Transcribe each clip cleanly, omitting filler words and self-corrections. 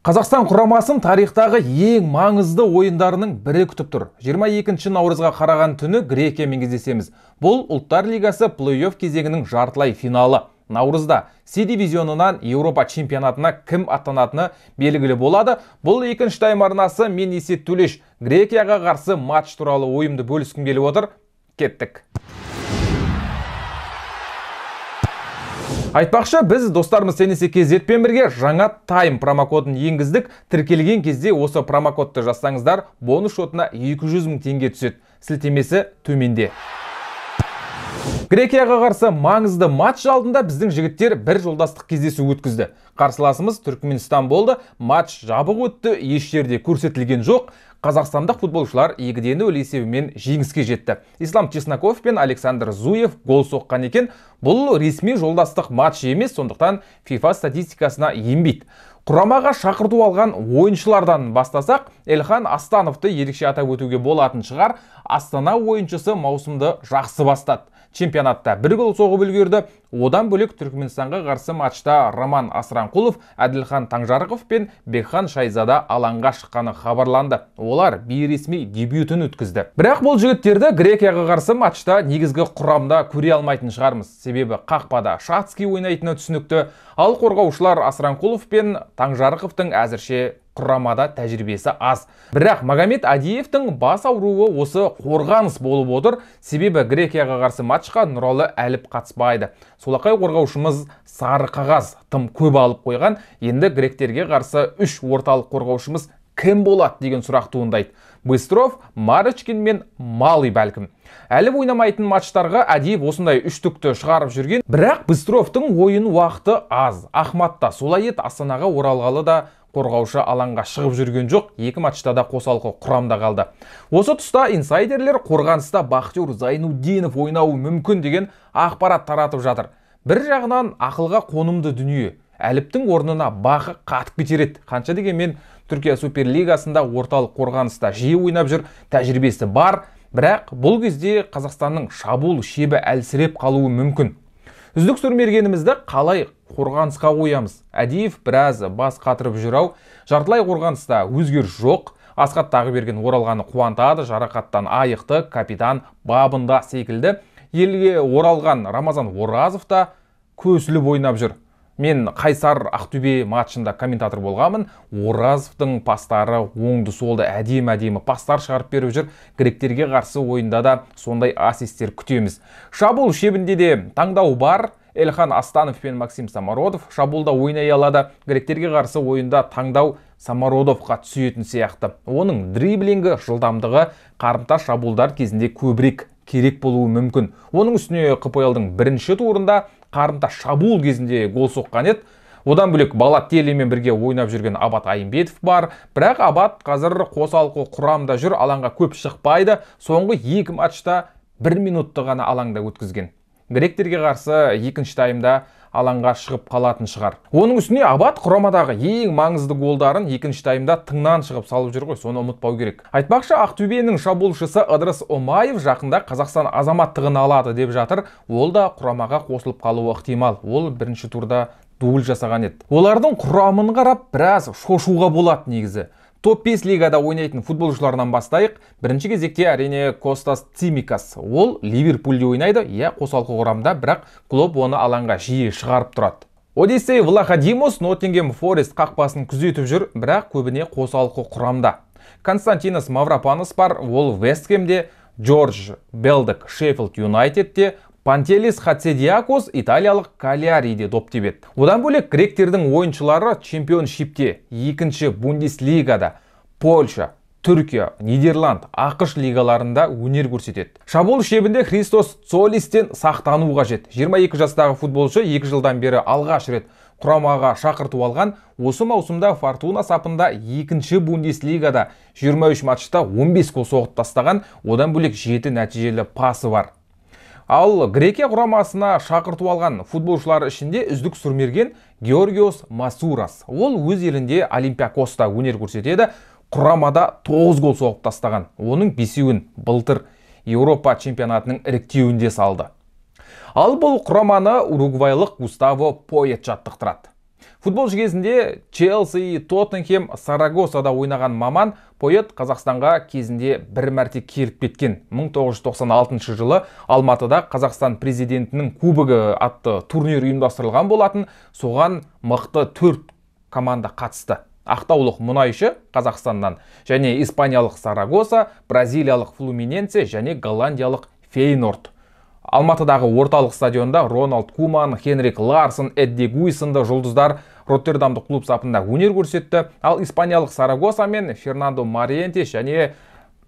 Қазақстан құрамасын тарихтағы ең маңызды ойындарының бірі күтіп тұр. 22 наурызға қараған түні Грекиямен кездесеміз. Бұл Ұлттар Лигасы плей-офф кезеңінің жартылай финалы. Наурызда С дивизионынан Еуропа чемпионатына кім аттанатыны белгілі болады. Бұл екінші тайм арнасы, мен Есет Төлеш. Грекияға қарсы матч туралы ойымды бөліскім келіп отыр. Кеттік. Айтпақшы, біз достарымыз Теннис KZ-пен бірге жаңа тайм промокодын енгіздік. Тіркелген кезде осы промокодты жазсаңыздар, бонус шотына 200 мың теңге түседі. Сілтемесі төменде. Грекияға қарсы маңызды матч алдында біздің жігіттер бір жолдастық кездесу өткізді. Қарсыласымыз Түркменстан болды. Матч жабық өтті, еш жерде көрсетілген жоқ. Қазақстандық футболшылар 2-0 есебімен жеңіске жетті. Ислам Чесноков пен Александр Зуев гол соққан екен. Бұл ресми жолдастық матч емес, сондықтан FIFA статистикасына енбейді. Құрамаға шақырту алған ойыншылардан бастасақ, Эльхан Астановты ерекше атап өтуге болатын шығар. Астана ойыншысы маусымды жақсы бастады. Чемпионатта бір гол соғып үлгерді. Одан бөлек Түркменстанға қарсы матчта Роман Асранқұлов, Әділхан Таңжарықов пен Бекхан Шайзада алаңға шыққаны хабарланды. Олар бейресми дебютін өткізді. Бірақ бұл жігіттерді Грекияға қарсы матчта негізгі құрамда көре алмайтын шығармыз. Себебі қақпада Шацкий ойнайтыны түсінікті. Ал қорғаушылар Асранқұлов пен Таңжарықовтың әзірше құрамада тәжірибесі аз. Бірақ Магомед Адиевтің бас ауруы осы қорғаныс болып отыр. Себебі Грекияға қарсы матчқа Нұралы Әліп қатыспайды. Солақай қорғаушымыз сары қағаз тым көп алып қойған. Енді гректерге қарсы үш орталық қорғаушымыз кім болады деген сұрақ туындайды. Быстров, Марочкин мен Малый бәлкім. Әліп ойнамайтын матчтарға Адиев осындай үштікті шығарып жүрген. Бірақ Быстровтың ойын уақыты аз. Ахмат та солай ет, Астанаға оралғалы да қорғаушы алаңға шығып жүрген жоқ. Екі матчта да қосалқы құрамда қалды. Осы тұста инсайдерлер қорғаныста Бахтиёр Зайнутдинов ойнауы мүмкін деген ақпарат таратып жатыр. Бір жағынан ақылға қонымды дүние. Әліптің орнына Бақы қатып кетер еді. Қанша дегенмен Түркия Суперлигасында орталық қорғаныста жиі ойнап жүр, тәжірибесі бар. Бірақ бұл кезде Қазақстанның шабуыл шебі әлсіреп қалуы мүмкін. Үздік сұрмергенімізді қалай қорғанысқа қоямыз? Әдиев біраз бас қатырып жүр ау. Жартылай қорғаныста өзгеріс жоқ. Асхат Тағыберген оралғаны қуантады, жарақаттан айықты, капитан бабында секілді. Елге оралған Рамазан Оразов та көсіліп ойнап жүр. Мен Қайсар Ақтөбе матчында комментатор болғанмын. Оразовтың пастары оңды-солды әдемі-әдемі пастар шығарып беріп жүр. Гректерге қарсы ойында да сондай ассисттер күтеміз. Шабуыл шебінде де таңдау бар. Эльхан Астанов пен Максим Самородов шабуылда ойнай алады. Гректерге қарсы ойында таңдау Самородовқа түсетін сияқты. Оның дриблингі, жылдамдығы қарымта шабуылдар кезінде көбірек керек болуы мүмкін. Оның үстіне ҚПЛ-дың бірінші турында қарымта шабуыл кезінде гол соққан еді. Одан бөлек Балателлимен бірге ойнап жүрген Абат Айымбетов бар. Бірақ Абат қазір қосалқы құрамда жүр, алаңға көп шықпайды. Соңғы екі матчта бір минутты ғана алаңда өткізген. Гректерге қарсы екінші таймда алаңға шығып қалатын шығар. Оның үстіне Абат құрамадағы ең маңызды голдарын екінші таймда тыңнан шығып салып жүр ғой, соны ұмытпау керек. Айтпақшы, Ақтөбенің шабуылшысы Ыдырыс Омаев жақында Қазақстан азаматтығын алады деп жатыр. Ол да құрамаға қосылып қалуы ықтимал. Ол бірінші турда дубль жасаған еді. Олардың құрамын қарап біраз шошуға болады негізі. Топ-5 лигада ойнайтын футболшыларынан бастайық. Бірінші кезекте әрине Костас Цимикас. Ол Ливерпульде ойнайды, иә, қосалқы құрамда, бірақ клуб оны алаңға жиі шығарып тұрады. Одиссей Влаходимос Ноттингем Форест қақпасын күзетіп жүр, бірақ көбіне қосалқы құрамда. Константинос Мавропанос бар, ол Вестхэмде, Джордж Белдек Шеффилд Юнайтедте, Пантелис Хатседиакос италиялық Кальяриде доп тебеді. Одан бөлек гректердің ойыншылары чемпионшипте, екінші Бундеслигада, Польша, Түркия, Нидерланд, АҚШ лигаларында өнер көрсетеді. Шабуыл шебінде Христос Цолистен сақтану қажет. 22 жастағы футболшы 2 жылдан бері алғаш рет құрамаға шақырту алған. Осы маусымда Фортуна сапында екінші Бундеслигада 23 матчта 15 гол соғып тастаған. Одан бөлек 7 нәтижелі пасы бар. Ал Грекия құрамасына шақырту алған футболшылар ішінде үздік сұрмерген Георгиос Масурас. Ол өз елінде Олимпиакоста өнер көрсетеді. Құрамада 9 гол соғып тастаған. Оның 5-еуін былтыр Еуропа чемпионатының іріктеуінде салды. Ал бұл құраманы уругвайлық Густаво Поет жаттықтырады. Футболшы кезінде Челси, Тоттенхем, Сарагосада ойнаған маман Пойет Қазақстанға кезінде бір мәрте келіп кеткен. 1996 жылы Алматыда Қазақстан президентінің кубогы атты турнир ұйымдастырылған болатын. Соған мықты 4 команда қатысты. Ақтаулық мұнайшы Қазақстаннан және испаниялық Сарагоса, бразилиялық Флуминенсе және голландиялық Фейнорд. Алматыдағы орталық стадионда Роналд Куман, Хенрик Ларсон, Эдди Гуй сынды жұлдыздар Роттердамдық клуб сапында өнер көрсетті. Ал испаниялық Сарагоса мен Фернандо Мориентес және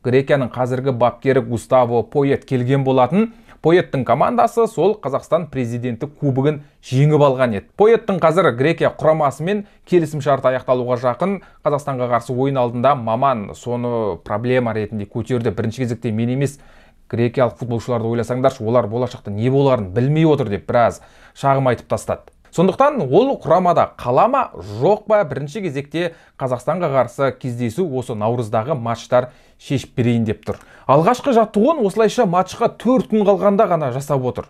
Грекияның қазіргі бапкері Густаво Пойет келген болатын. Пойеттің командасы сол Қазақстан президенті кубогын жеңіп алған еді. Пойеттің қазір Грекия құрамасымен келісім шарты аяқталуға жақын. Қазақстанға қарсы ойын алдында маман соны проблема ретінде көтерді. Бірінші кезекте мен емес, грекиялық футболшыларды ойласаңдаршы, олар болашақта не боларын білмей отыр деп біраз шағым айтып тастады. Сондықтан ол құрамада қала ма, жоқ па, бірінші кезекте Қазақстанға қарсы кездесу осы наурыздағы матчтар шешіп берейін деп тұр. Алғашқы жаттығуын осылайша матчқа 4 күн қалғанда ғана жасап отыр.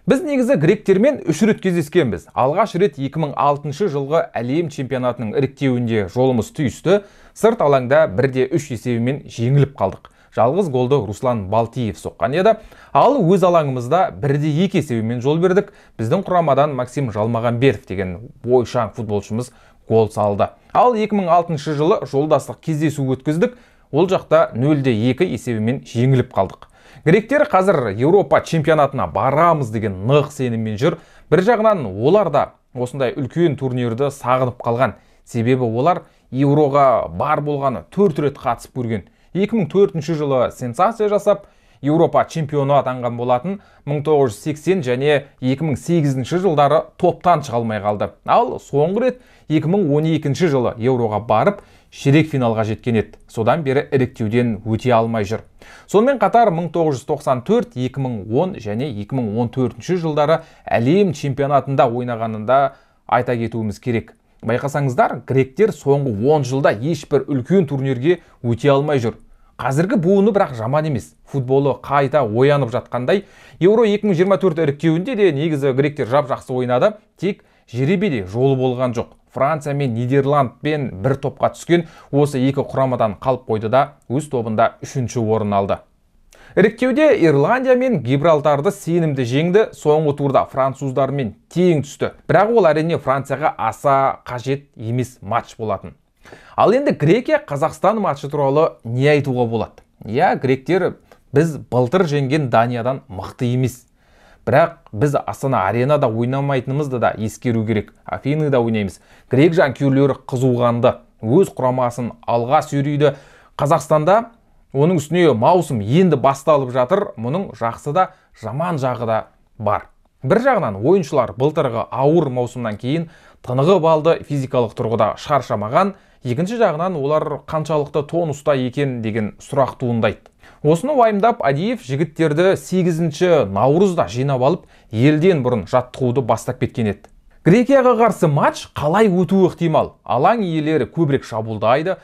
Біз негізі гректермен 3 рет кездескенбіз. Алғаш рет 2006 жылғы әлем чемпионатының іріктеуінде жолымыз түйісті. Сырт алаңда 1-3 есебімен жеңіліп қалдық. Жалғыз голды Руслан Балтиев соққан еді. Ал өз алаңымызда 1-2 есебімен жол бердік. Біздің құрамадан Максим Жалмағанбетов деген бойшаң футболшымыз гол салды. Ал 2006 жылы жолдастық кездесу өткіздік. Ол жақта 0-2 есебімен жеңіліп қалдық. Гректер қазір Еуропа чемпионатына барамыз деген нық сеніммен жүр. Бір жағынан олар да осындай үлкен турнирді сағынып қалған. Себебі олар Еуроға бар болғаны 4 рет қатысып көрген. 2004 жылы сенсация жасап, Еуропа чемпионы атанған болатын. 1980 және 2008 жылдары топтан шыға алмай қалды. Ал соңғы рет 2012 жылы Еуроға барып, ширек финалға жеткен еді. Содан бері іріктеуден өте алмай жүр. Сонымен қатар 1994, 2010 және 2014 жылдары әлем чемпионатында ойнағанында айта кетуіміз керек. Байқасаңыздар, гректер соңғы 10 жылда ешбір үлкен турнирге өте алмай жүр. Қазіргі буыны бірақ жаман емес. Футболы қайта оянып жатқандай. Еуро 2024 іріктеуінде де негізі гректер жап-жақсы ойнады. Тек жеребеде жолы болған жоқ. Франция мен Нидерландпен бір топқа түскен осы екі құрамадан қалып қойды да өз тобында 3-ші орын алды. Іріктеуде Ирландия мен Гибралтарды сенімді жеңді, соңғы турда француздармен тең түсті. Бірақ ол әрине Францияға аса қажет емес матч болатын. Ал енді Грекия Қазақстан матчы туралы не айтуға болады? Иә, гректер біз былтыр жеңген Даниядан мықты емес. Бірақ біз Астана аренада ойнамайтынымызды да ескеру керек. Афиныда ойнаймыз. Грек жанкүйерлері қызуғанды, өз құрамасын алға сүйрейді. Қазақстанда оның үстіне маусым енді басталып жатыр. Мұның жақсы да, жаман жағы да бар. Бір жағынан ойыншылар былтырғы ауыр маусымнан кейін тынығып алды, физикалық тұрғыда шаршамаған. Екінші жағынан олар қаншалықты тонуста екен деген сұрақ туындайды. Осыны уайымдап Адиев жігіттерді 8 наурызда жинап алып, елден бұрын жаттығуды бастап кеткен еді. Грекияға қарсы матч қалай өтуі ықтимал? Алаң иелері көбірек шабуылдайды,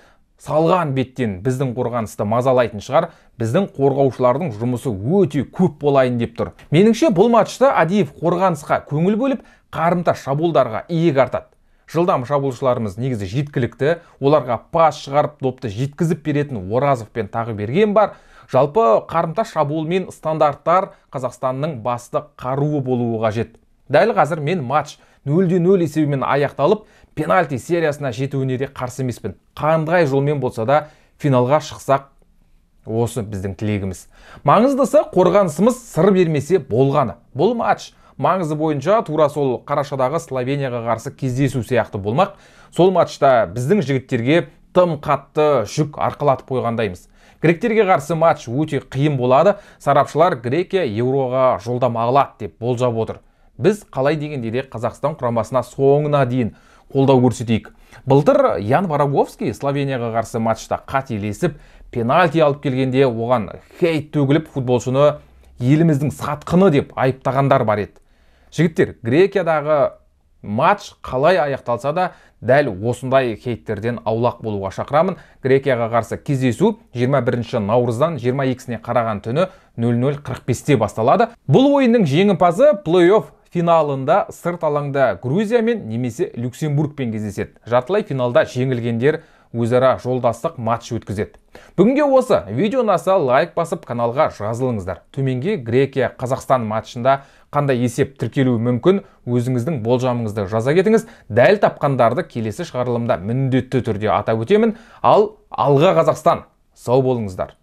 салған беттен біздің қорғанысты мазалайтын шығар, біздің қорғаушылардың жұмысы өте көп болайын деп тұр. Меніңше бұл матчта Адиев қорғанысқа көңіл бөліп, қарымта шабуылдарға иек артады. Жылдам шабуылшыларымыз негізі жеткілікті, оларға пас шығарып допты жеткізіп беретін Оразов пен Тағыберген бар. Жалпы қарымта шабуыл мен стандарттар Қазақстанның басты қаруы болуы қажет. Дәл қазір мен матч 0-0 есебімен аяқталып, пенальти сериясына жетуіне де қарсы емеспін. Қандай жолмен болса да финалға шықсақ, осы біздің тілегіміз. Маңыздысы қорғанысымыз сыр бермесе болғаны. Бұл матч маңызы бойынша тура сол қарашадағы Словенияға қарсы кездесу сияқты болмақ. Сол матчта біздің жігіттерге тым қатты жүк арқалатып қойғандаймыз. Гректерге қарсы матч өте қиын болады. Сарапшылар Грекия Еуроға жолдама алады деп болжап отыр. Біз қалай дегенде де Қазақстан құрамасына соңына дейін қолдау көрсетейік. Былтыр Ян Вороговский Словенияға қарсы матчта қателесіп, пенальти алып келгенде оған хейт төгіліп, футболшыны еліміздің сатқыны деп айыптағандар бар еді. Жігіттер, Грекиядағы матч қалай аяқталса да, дәл осындай хейттерден аулақ болуға шақырамын. Грекияға қарсы кездесу 21 наурыздан 22-сіне қараған түні 00:45-те басталады. Бұл ойынның жеңімпазы плей-офф финалында сырт алаңда Грузиямен немесе Люксембургпен кездеседі. Жартылай финалда жеңілгендер өзара жолдастық матч өткізеді. Бүгінге осы. Видео ұнаса, лайк басып, каналға жазылыңыздар. Төменге Грекия Қазақстан матчында қандай есеп тіркелуі мүмкін, өзіңіздің болжамыңызды жаза кетіңіз. Дәл тапқандарды келесі шығарылымда міндетті түрде атап өтемін. Ал алға, Қазақстан! Сау болыңыздар.